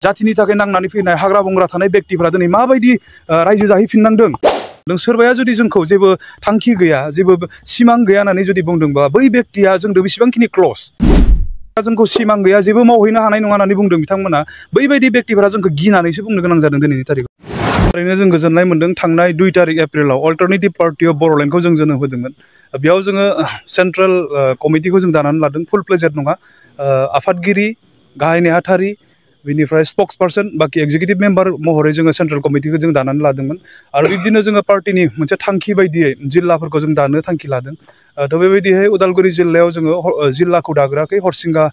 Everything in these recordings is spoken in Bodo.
जातिनि थाखाय नांनानै फैनाय हाग्रा बंग्रा थानाय बेक्तिफोरा दिनै माबायदि रायजो जाहैफिननांदों नों सोरबाया जुदि जोंखौ जेबो थांखि गैया जेबो सिमां गैया होननानै जुदि बुंदोंबा बै बेक्तिया जोंदो बेसेबांखिनि क्ल'ज जोंखौ सिमां गैया जेबो मावहैनो हानाय नङा होननानै बुंदों बिथांमोना बैबायदि बेक्तिफोरा जोंखौ गिनानैसो बुंनो गोनां जादों दिनैनि तारिखाव। ओरैनो जों गोजोननाय मोन्दों थांनाय 2 तारिख एप्रिलाव अल्टारनेटिभ पार्टी अफ बर'लेण्डखौ जों जोनोम होदोंमोन। बेयाव जोङो सेन्ट्रेल कमिटिखौ जों दानानै लादों फुल प्लेजेड नङा आफादगिरि गाहाय नेहाथारि बिनिफ्राय स्पक्स पार्सन बाखि एक्जिकिउटिभ मेम्बार महरै जोङो सेन्ट्रेल कमिटिखौ जों दानानै लादोंमोन आरो बिदिनो जोङो पार्टिनि मोनसे थांखि बायदियै जिल्लाफोरखौ जों दानो थांखि लादों। थ' बेबायदिहाय उदालगुरि जिल्लायाव जोङो जिल्लाखौ दाग्राखै हरसिंगा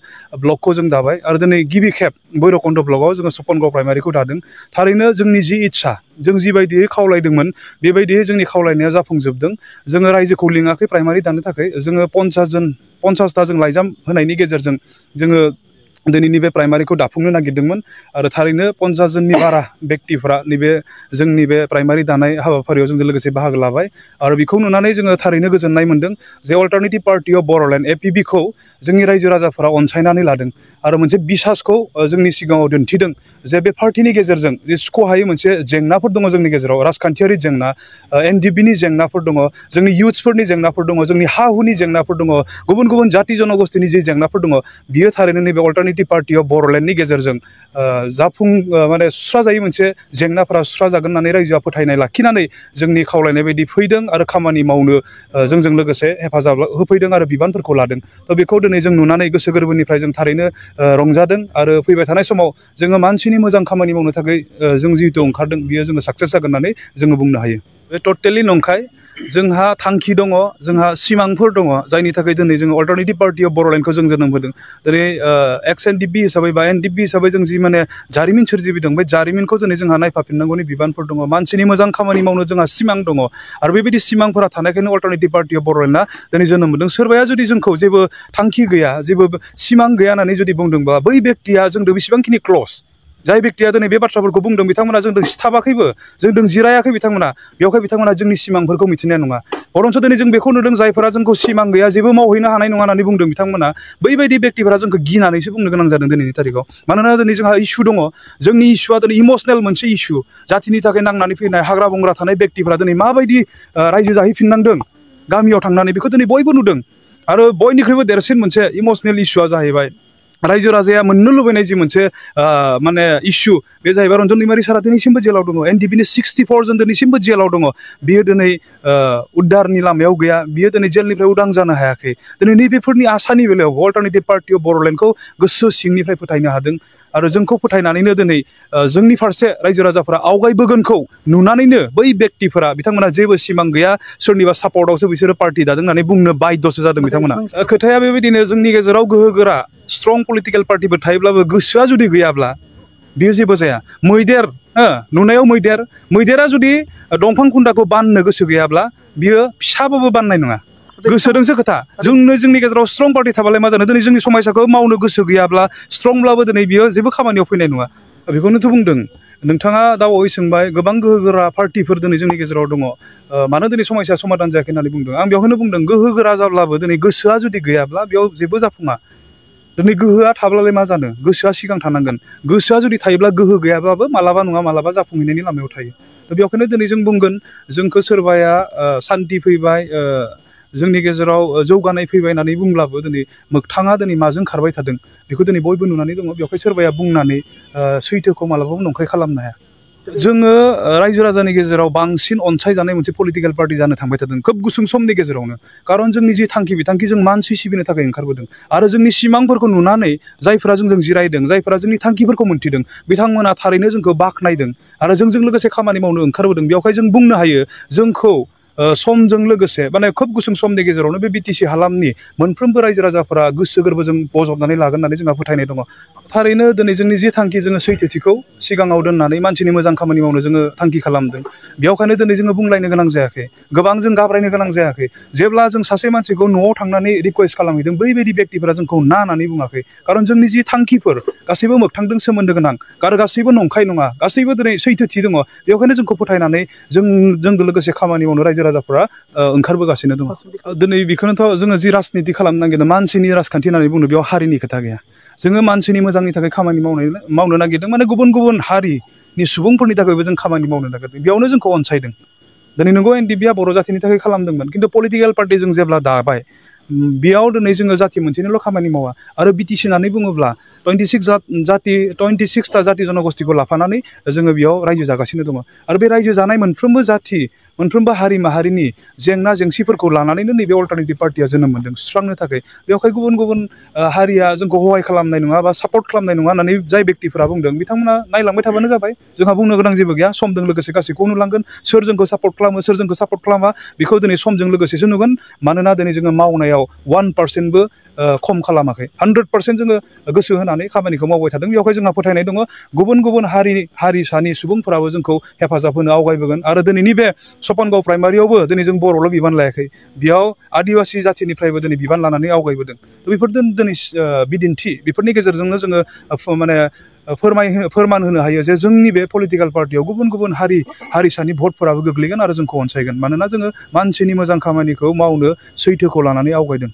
ब्लकखौ जों दाबाय आरो दिनै गिबि खेब भैरबकुन्द ब्लकआव जोङो सपनगाव प्राइमारिखौ दादों। थारैनो जोंनि जि इस्सा जों जिबायदियै खावलायदोंमोन बेबायदियै जोंनि खावलायनाया जाफुंजोबदों। जोङो रायजोखौ लिङाखै प्राइमारि दानो थाखाय जोङो 50ता जों लाइजाम होनायनि गेजेरजों जोङो दिनैनि बे प्राइमारिखौ दाफुंनो नागिरदोंमोन आरो थारैनो 50 जननि बारा बेक्तिफ्रा नैबे जोंनि बे प्राइमारि दानाय हाबाफारियाव जोंजों लोगोसे बाहागो लाबाय आरो बेखौ नुनानै जोङो थारैनो गोजोननाय मोन्दों जे alternative party of Bodoland APB खौ जोंनि रायजो राजाफोरा अनसायनानै लादों आरो मोनसे बिसासखौ जोंनि सिगाङाव दिन्थिदों जे बे पार्टिनि गेजेरजों जे सुख'हायै मोनसे जेंनाफोर दङ जोंनि गेजेराव राजखान्थियारि जेंना NDBनि जेंनाफोर दङ जोंनि इयुथ्सफोरनि जेंनाफोर दङ जोंनि हा हुनि जेंनाफोर दङ गुबुन गुबुन जाति जनगोष्ठीनि जि जेंनाफोर दङ बियो थारैनो नैबे अल्टारनेटिभ पार्टी अफ बर'लेण्डनि गेजेरजों माने सुस्राजायै मोनसे जेंनाफोरा सुस्राजागोन होननानै रायजोआ फोथायनाय लाखिनानै जोंनि खावलायनाय बायदि फैदों आरो खामानि मावनो जोंजों लोगोसे हेफाजाब होफैदों आरो बिबानफोरखौ लादों। थ' बेखौ दिनै जों नुनानै गोसो गोरबोनिफ्राय जों थारैनो रंजादों आरो फैबाय थानाय समाव जोङो मानसिनि मोजां खामानि मावनो थाखाय जों जिहेतु ओंखारदों बियो जोङो साक्सेस जागोन होननानै जोङो बुंनो हायो। बे टटेलि नंखाय जोंहा थांखि दङ जोंहा सिमांफोर दङ जायनि थाखाय दिनै जोङो अल्टारनेटिभ पार्टी अफ बर'लेण्डखौ जों जोनोम होदों। दिनै एक्स NDB हिसाबै बा NDB हिसाबै जों जि माने जारिमिन सोरजिबोदों बे जारिमिनखौ दिनै जोंहा नायफाफिननांगौनि बिबानफोर दङ मानसिनि मोजां खामानि मावनो जोंहा सिमां दङ आरो बेबायदि सिमांफोरा थानायखायनो अल्टारनेटिभ पार्टी अफ बर'लेण्डआ दिनै जोनोम मोन्दों। सोरबाया जुदि जोंखौ जेबो थांखि गैया जेबो सिमां गैया होननानै जुदि बुंदोंबा बै बेक्तिया जोंदो बेसेबांखिनि क्ल'ज जाय बेक्तिया दिनै बे बाथ्राफोरखौ बुंदों बिथांमोना जोंदों सिथाबाखैबो जोंदों जिरायाखै बिथांमोना बेवहाय बिथांमोना जोंनि सिमांफोरखौ मिथिनाय नङा बरन्स दिनै जों बेखौ नुदों जायफोरा जोंखौ सिमां गैया जेबो मावहैनो हानाय नङा होननानै बुंदों बिथांमोना बैबायदि बेक्तिफोरा जोंखौ गिनानैसो बुंनो गोनां जादों दिनैनि तारिखाव। मानोना दिनै जोंहा इसु दङ जोंनि इसुआ दिनै इमसनेल मोनसे इसु जातिनि थाखाय नांनानै फैनाय हाग्रा बंग्रा थानाय बेक्तिफोरा दिनै माबायदि रायजो जाहैफिननांदों गामियाव थांनानै बेखौ दिनै बयबो नुदों आरो बयनिख्रुइबो देरसिन मोनसे इमसनेल इसुआ जाहैबाय रायजो राजाया मोननो लुबैनाय जि मोनसे माने इसु बे जाहैबाय रन्जन दैमारि सारा दिनैसिमबो जेलाव दङ NDBनि 64 जन दिनैसिमबो जेलाव दङ बियो दिनै उद्धारनि लामायाव गैया बियो दिनै जेलनिफ्राय उदां जानो हायाखै। दिनै नैबेफोरनि आसानि बेलायाव अल्टारनेटिभ पार्टी अफ बर'लेण्डखौ गोसो सिंनिफ्राय फोथायनो हादों आरो जोंखौ फोथायनानैनो दिनै जोंनि फारसे रायजो राजाफोरा आवगायबोगोनखौ नुनानैनो बै बेक्तिफोरा बिथांमोना जेबो सिमां गैया सोरनिबा सापर्टआवसो बिसोरो पार्टी दादों होननानै बुंनो बाध्यसो जादों बिथांमोना। खोथाया बेबायदिनो जोंनि गेजेराव गोहो गोरा स्ट्रं पलिटिकेल पार्टिफोर थायोब्लाबो गोसोआ जुदि गैयाब्ला बियो जेबो जाया। मैदेर नुनायाव मैदेरा जुदि दंफां खुन्दाखौ बाननो गोसो गैयाब्ला बियो फिसाबाबो बाननाय नङा गोसोजोंसो खोथा। जोंनि गेजेराव स्ट्रं पार्टी थाबालाय मा जानो दिनै जोंनि समायसाखौ मावनो गोसो गैयाब्ला स्ट्रंब्लाबो दिनै बियो जेबो खामानियाव फैनाय नङा। बेखौनोथ' बुंदों नोंथाङा दाबावै सोंबाय गोबां गोहो गोरा पार्टिफोर दिनै जोंनि गेजेराव दङ मानो दिनै समस्या समाधान जायाखै होननानै बुंदों। आं बेवहायनो बुंदों गोहो गोरा जाब्लाबो दिनै गोसोआ जुदि गैयाब्ला बेयाव जेबो जाफुङा। दिनै गोहोआ थाब्लालाय मा जानो गोसोआ सिगां थानांगोन गोसोआ जुदि थायोब्ला गोहो गैयाब्लाबो मालाबा नङा मालाबा जाफुंहैनायनि लामायाव थायो। बेवखायनो दिनै जों बुंगोन जोंखौ सोरबाया सान्थि फैबाय जोंनि गेजेराव जौगानाय फैबाय होननानै बुंब्लाबो दिनै मोगथाङा दिनै माजों खारबाय थादों बेखौ दिनै बयबो नुनानै दङ। बेवहाय सोरबाया बुंनानै सैथोखौ मालाबाबो नंखाय खालामनो हाया। जोङो रायजो राजानि गेजेराव बांसिन अनसायजानाय मोनसे पलिटिकेल पार्टी जानो थांबाय थादों खोब गुसुं समनि गेजेरावनो खारन जोंनि जि थांखि बिथांखि जों मानसि सिबिनो थाखाय ओंखारबोदों आरो जोंनि सिमांफोरखौ नुनानै जायफोरा जोंजों जिरायदों जायफोरा जोंनि थांखिफोरखौ मोनथिदों बिथांमोना थारैनो जोंखौ बाख्नायदों आरो जोंजों लोगोसे खामानि मावनो ओंखारबोदों। बेवहाय जों बुंनो हायो जोंखौ समजों लोगोसे माने खोब गुसुं समनि गेजेरावनो बे BTC हालामनि मोनफ्रोमबो रायजो राजाफोरा गोसो गोरबोजों बजबनानै लागोन होननानै जोंहा फोथायनाय दङ। थारैनो दिनै जोंनि जि थांखि जोङो सैथोथिखौ सिगाङाव दोननानै मानसिनि मोजां खामानि मावनो जोङो थांखि खालामदों बेयावखायनो दिनै जोङो बुंलायनो गोनां जायाखै गोबां जों गाब्रायनो गोनां जायाखै। जेब्ला जों सासे मानसिखौ न'आव थांनानै रिकुवेस्ट खालामहैदों बैबायदि बेक्तिफोरा जोंखौ ना होननानै बुङाखै खारन जोंनि जि थांखिफोर गासैबो मोगथांजों सोमोन्दो गोनां आरो गासैबो नंखाय नङा गासैबो दिनै सैथोथि दङ। बेवखायनो जोंखौ फोथायनानै जोंजों लोगोसे खामानि मावनो रायजो राजाफोरा ओंखारबोगासिनो दङ। दिनै बेखौनोथ' जोङो जि राजनिति खालामनो नागिरदों मानसिनि राजखान्थि होननानै बुंनो बेयाव हारिनि खोथा गैया। जोङो मानसिनि मोजांनि थाखाय खामानि मावनो नागिरदों माने गुबुन गुबुन हारिनि सुबुंफोरनि थाखायबो जों खामानि मावनो नागिरदों बेयावनो जोंखौ अनसायदों दिनै नंगौ एनडिपिआ बर' जाथिनि थाखाय खालामदोंमोन खिन्थु पलिटिकेल पार्टि जों जेब्ला दाबाय बेयाव दिनै जोङो जाथि मोनसेनिल' खामानि मावा आरो बिटिसि होननानै बुङोब्ला 26टा जाति जनगोष्ठीखौ लाफानानै जोङो बेयाव रायजो जागासिनो दङ आरो बे रायजो जानाय मोनफ्रोमबो जाथि मोनफ्रोमबो हारि माहारिनि जेंना जेंसिफोरखौ लानानैनो नैबे अल्टारनेटिभ पार्टिया जोनोम मोन्दों सुस्रांनो थाखाय बेवहाय गुबुन गुबुन हारिया जोंखौ हहाय खालामनाय नङा बा सापर्ट खालामनाय नङा होननानै जाय बेक्तिफोरा बुंदों बिथांमोना नायलांबाय थाबानो जाबाय जोंहा बुंनो गोनां जेबो गैया समजों लोगोसे गासैखौबो नुलांगोन सोर जोंखौ सापर्ट खालामो सोर जोंखौ सापर्ट खालामा बेखौ दिनै समजों लोगोसेसो नुगोन मानोना दिनै जोङो मावनायाव 1%बो खम खालामाखै 100% जोङो गोसो होनानै खामानिखौ मावबाय थादों बेवहाय जोंहा फोथायनाय दङ गुबुन गुबुन हारिसानि सुबुंफोराबो जोंखौ हेफाजाब होनो आवगायबोगोन आरो दिनैनि बे सपनगाव प्राइमारियावबो दिनै जों बर'ल' बिबान लायाखै बेयाव आदिबासि जाथिनिफ्रायबो दिनै बिबान लानानै आवगायबोदों बेफोर दिनै बिदिन्थि बेफोरनि गेजेरजोंनो जोङो माने फोरमान होनो हायो जे जोंनि बे पलिटिकेल पार्टियाव गुबुन गुबुन हारिसानि भटफोराबो गोग्लैगोन आरो जोंखौ अनसायगोन मानोना जोङो मानसिनि मोजां खामानिखौ मावनो सैथोखौ लानानै आवगायदों